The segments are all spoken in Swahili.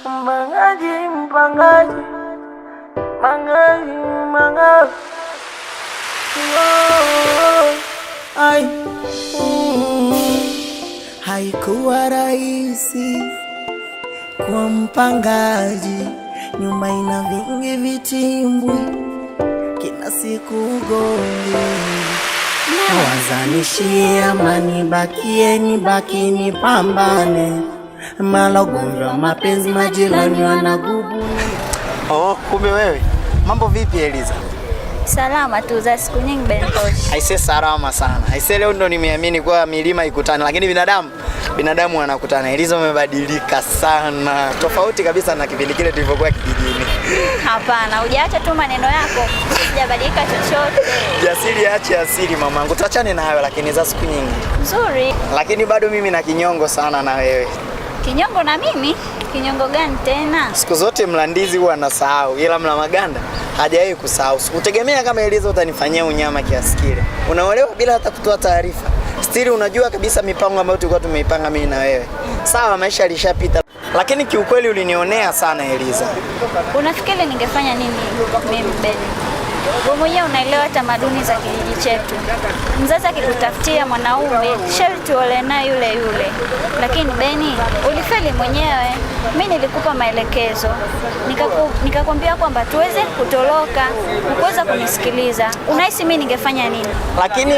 Mpangaji, mpangaji, mpangaji, mpangaji. Oh, ai, Haikuwa rahisi kwa mpangaji, nyumba ina vingi vitimbwi, kila siku ugomvi. Wazanishie amani, bakie ni baki nipambane, mara ugomvi wa mapenzi, majirani wanagubu. Oh, kumbe wewe. Mambo vipi, Eliza? Salama tu, za siku nyingi, Bentosh. Aise, salama sana. Aise, leo ndo nimeamini kwa milima ikutana, lakini binadamu binadamu wanakutana. Eliza, umebadilika sana, tofauti kabisa na kipindi kile tulivyokuwa kijijini. Hapana, hujaacha tu maneno yako, sijabadilika chochote. Jasiri ache asili, mamangu, tuachane na hayo, lakini za siku nyingi. Nzuri. Lakini bado mimi na kinyongo sana na wewe. Kinyongo na mimi? Kinyongo gani tena? Siku zote mla ndizi huwa anasahau, ila mla maganda hajawahi kusahau. Sikutegemea kama Eliza utanifanyia unyama kiasi kile. Unaolewa bila hata kutoa taarifa. Still unajua kabisa mipango ambayo tulikuwa tumeipanga mimi na wewe. Sawa, maisha yalishapita, lakini kiukweli ulinionea sana, Eliza. Unafikiri ningefanya nini mimi, Ben? Wewe mwenyewe unaelewa tamaduni za kijiji chetu. Mzazi akikutafutia mwanaume sharti uole naye yule yule. Lakini Beni, ulifeli mwenyewe. Mi nilikupa maelekezo, nikakwambia kwamba tuweze kutoroka, ukuweza kunisikiliza. Unahisi mi ningefanya nini? Lakini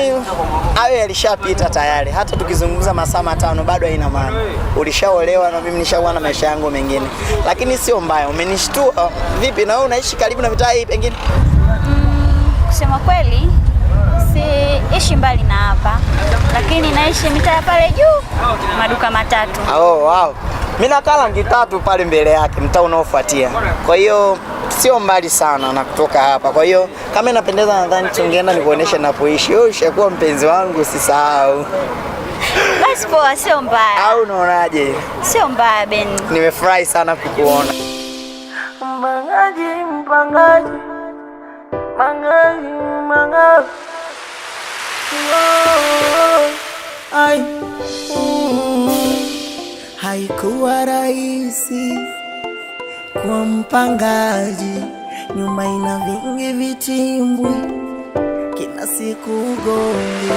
hayo yalishapita tayari. Hata tukizungumza masaa 5 bado haina maana. Ulishaolewa na mimi nishakuwa na maisha yangu mengine. Lakini sio mbaya, umenishtua. Vipi na wewe unaishi karibu na mitaa hii pengine? Kusema kweli siishi mbali na hapa, lakini naishi mitaa ya pale juu, maduka matatu. Oh, wow. Mimi nakaa rangi tatu pale mbele yake, mtaa unaofuatia. Kwa hiyo sio mbali sana na kutoka hapa. Kwa hiyo kama inapendeza, nadhani tungeenda nikuoneshe napoishi. Wewe ushakuwa mpenzi wangu, usisahau. Basi poa, sio mbaya. Au unaonaje? Sio mbaya, Ben. Nimefurahi sana kukuona. Mpangaji, mpangaji, mpangaji, mpangaji. Oh, ai, Haikuwa rahisi kwa mpangaji, nyumba ina vingi vitimbwi, kila siku ugomvi.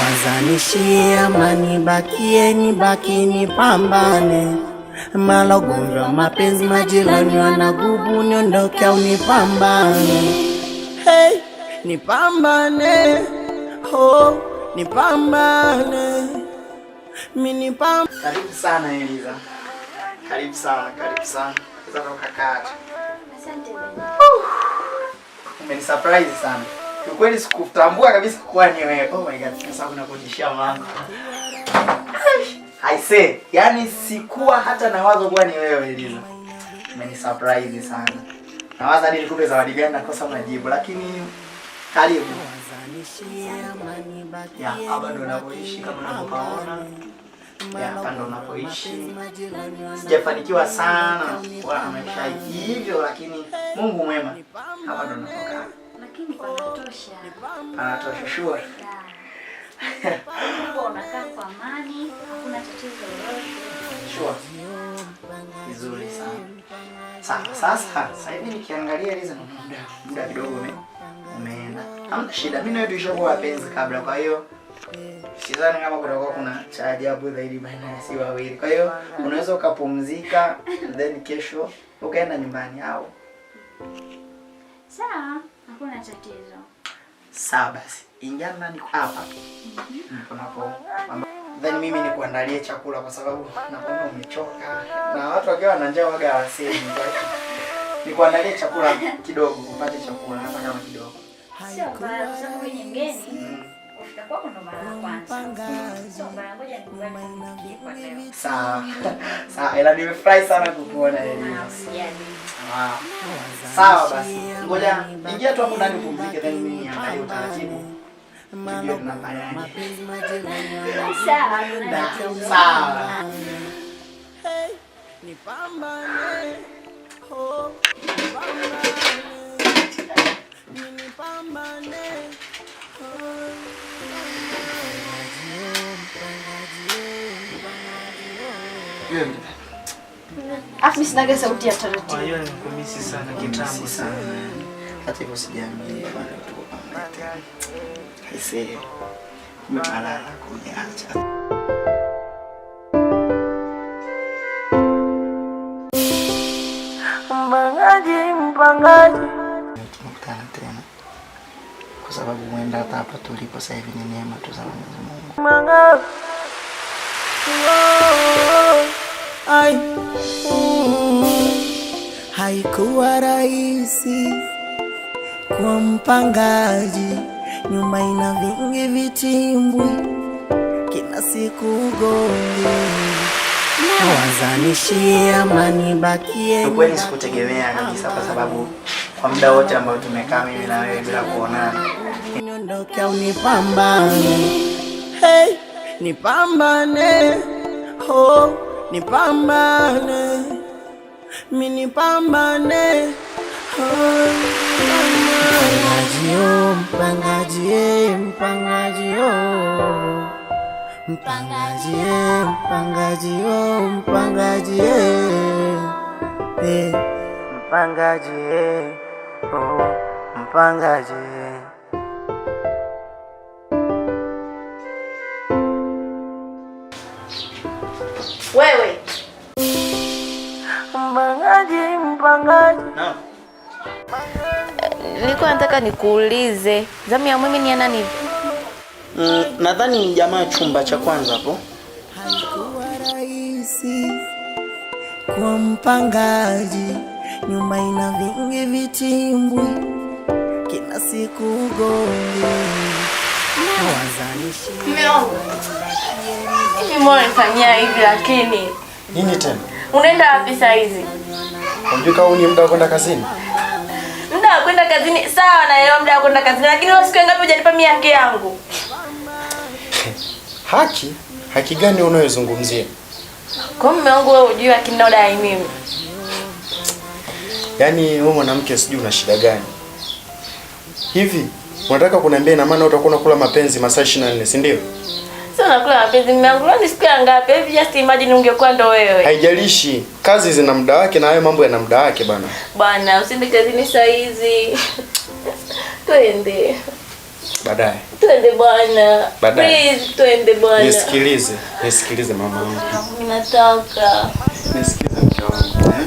Wazanishie amani, bakie ni baki nipambane, mara ugomvi wa mapenzi, majirani wanagubu, niondoke au nipambane? Hey, nipambane, oh, nipambane, mi nipambane. Karibu sana, Eliza. Karibu sana, karibu sana. Sasa ukakaa tu. Asante, Ben. Umenisurprise sana. Kiukweli sikutambua kabisa kuwa ni wewe. Oh my God, sasa unakunishia mlango. I say, yani sikuwa hata na wazo kuwa ni wewe, Eliza. Umenisurprise sana. Nawaza hadi nikupe zawadi gani, nakosa majibu, lakini karibu. Ya, hapa ndo napoishi kama unavyopaona. Ya, hapa ndo napoishi. Sijafanikiwa sana kuwa na maisha hivyo, lakini Mungu mwema. Hapa ndo napokaa. Lakini panatosha. Panatosha, sure. Mungu, unakaa kwa amani, hakuna tatizo lolote. Sure. Vizuri sana. Sawa, sasa hivi nikiangalia, Eliza, naona muda kidogo umeenda. Hamna shida. Mimi na wewe tulishakuwa wapenzi kabla, kwa hiyo sidhani kama kutakuwa kuna cha ajabu zaidi baina ya sisi wawili. Kwa hiyo unaweza ukapumzika, then kesho ukaenda nyumbani au Sawa, hakuna tatizo. Sawa basi. Ingia ndani hapa. Ndipo napo. Then mimi nikuandalie chakula kwa sababu naona umechoka. Na watu wakiwa na njaa waga hawasemi. Kwa hiyo nikuandalie chakula kidogo, upate chakula hata kama kidogo. Sio mbaya kwa sababu wewe ni mgeni. Kufika kwako ndo mara ya kwanza. Sio mbaya, ngoja nikubali kukupikia kwa leo. Sawa. Sawa, ila nimefurahi sana kukuona, Eliza. Ah, usijali. Ah. Sawa basi. Ngoja ingia tu hapo ndani upumzike, then mimi niangalie utaratibu. Tujue tunafanyaje. Sawa, Da, sawa. Hey, nipambane, oh, nipambane, mi nipambane, oh. Unajua Afu mimi sinaga sauti ya taratibu. Unajua nimekumisi sana kitambo sana. Hata hivyo sijaamini bwana tuko pamoja tena. Aisee. Umemalala kuniacha. Mpangaji, mpangaji. Tunakutana tena. Kwa sababu huenda hata hapa tulipo sasa hivi ni neema tu za Mwenyezi Mungu. Manga. Ai. Haikuwa rahisi kwa mpangaji, nyumba ina vingi vitimbwi, kila siku ugomvi. Wazanishie amani bakie. Kweli sikutegemea kabisa kwa sababu kwa muda wote ambao tumekaa mimi na wewe bila kuonana. Niondoke au nipambane. Hey, nipambane. Oh, nipambane. Mimi nipambane. Oh, mpangaji oh, mpangaji mpangaji oh. Mpangaji mpangaji oh, mpangaji eh. Mpangaji oh, mpangaji. Wewe. Mpangaji, mpangaji. Naam. Nilikuwa nataka nikuulize, zamu ya mimi ni ya nani? Nadhani ni jamaa chumba cha kwanza hapo. Haikuwa rahisi kwa mpangaji, nyumba ina vingi vitimbwi, kila siku ugomvi. Mume wangu. Mimi mbona unanifanyia hivi lakini? Nini tena? Unaenda wapi saa hizi? Unajua kama ni muda wa kwenda kazini? Muda wa kwenda kazini, sawa naelewa muda wa kwenda kazini, lakini wewe siku ngapi hujanipa mimi haki yangu? Haki? Haki gani unayozungumzia? Kwa mume wangu wewe hujui haki ninayodai mimi. Yaani wewe mwanamke sijui una shida gani? Hivi unataka kuniambia ina maana utakuwa unakula mapenzi masaa 24, si ndio? Sio nakula mapenzi mume wangu, leo ni siku ya ngapi? Hivi just imagine ungekuwa ndo wewe. Haijalishi, kazi zina muda wake na hayo mambo yana muda wake bana. Bwana, usiende kazini saa hizi. Twende. Baadaye. Twende bwana. Baadaye. Please twende bwana. Nisikilize, nisikilize mama wangu. Mimi nataka. Nisikilize mke wangu, eh?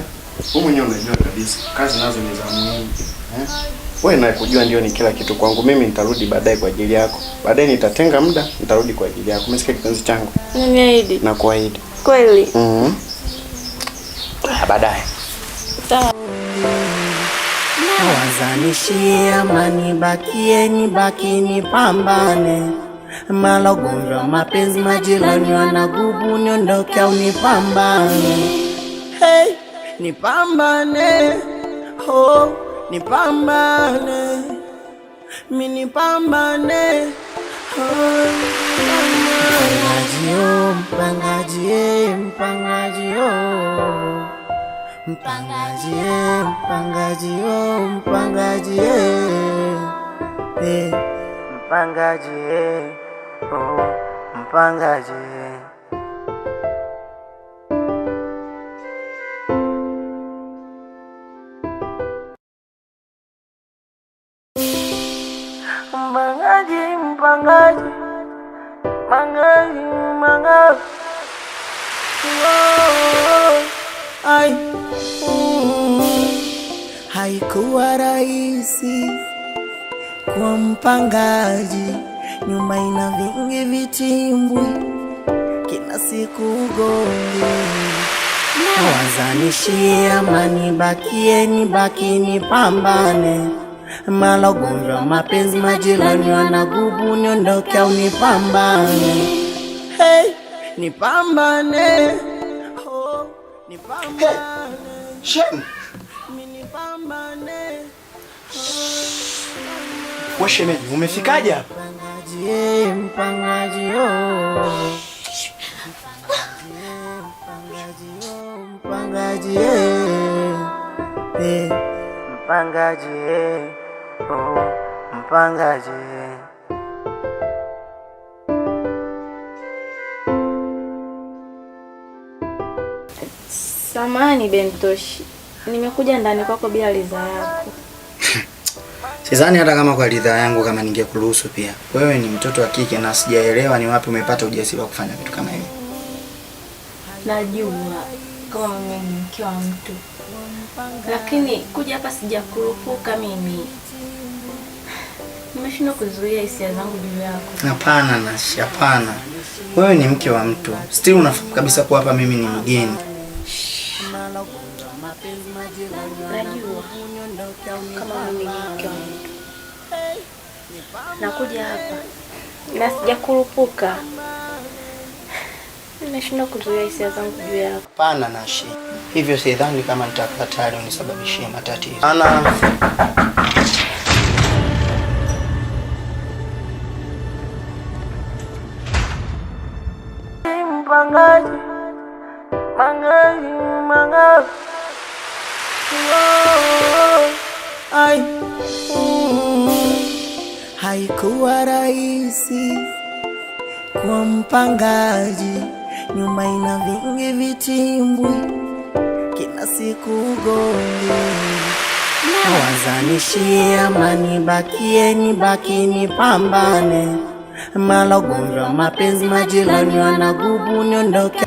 Wewe mwenyewe unajua kabisa kazi nazo ni za muhimu, eh? Wewe nakujua ndio ni kila kitu kwangu. Mimi nitarudi baadaye kwa ajili yako. Baadaye nitatenga muda, nitarudi kwa ajili yako. Umesikia kipenzi changu? Nimeahidi. Nakuahidi. Kweli? Mhm. Baadaye. Sawa. Wazanishie amani bakie nibaki nipambane. Mara ugomvi wa mapenzi majirani wanagubu, niondoke au nipambane. Hey, nipambane. Oh, nipambane. Mimi nipambane. Oh, mpangaji oh, mpangaji mpangaji oh. Mpangaji mpangaji oh, mpangaji eh. Mpangaji oh, mpangaji. Mpangaji, mpangaji, mpangaji, mpangaji. Oh, ai. Haikuwa rahisi kwa mpangaji, nyumba ina vingi vitimbwi, kila siku ugomvi. Wazanishie amani bakie nibaki nipambane. Mara ugomvi wa mapenzi majirani wanagubu, niondoke au nipambane. Hey, nipambane. Oh, nipambane. Shem. Mimi nipambane. Wewe shemeji, umefikaje hapa? Mpangaji, mpangaji oh. Mpangaji eh. Mpangaji oh, mpangaji. Samahani Bentoshi, nimekuja ndani kwako bila ridhaa yako. Sidhani hata kama kwa ridhaa yangu kama ningekuruhusu pia. Wewe ni mtoto wa kike na sijaelewa ni wapi umepata ujasiri wa kufanya vitu kama hivi. Najua kama mimi ni mke wa mtu, lakini kuja hapa sijakurupuka mimi. Nimeshindwa kuzuia hisia zangu juu yako. Hapana Nashi, hapana. Wewe ni mke wa mtu. Still unafahamu kabisa kuwa hapa mimi ni mgeni. Najua kama mimi ni mke wa mtu, nakuja hapa na sijakurupuka. Nimeshindwa kuzuia hisia zangu juu yako. Hapana Nashi. Hivyo sidhani kama nitakuwa tayari unisababishie matatizo. Hapana. Mpangaji, mangaji, mangaji. Oh, ai, Haikuwa rahisi kuwa mpangaji, nyumba ina vingi vitimbwi, kila siku ugomvi. Wazanishie amani, bakie nibaki nipambane, mara ugomvi wa mapenzi, majirani wanagubu, niondoke.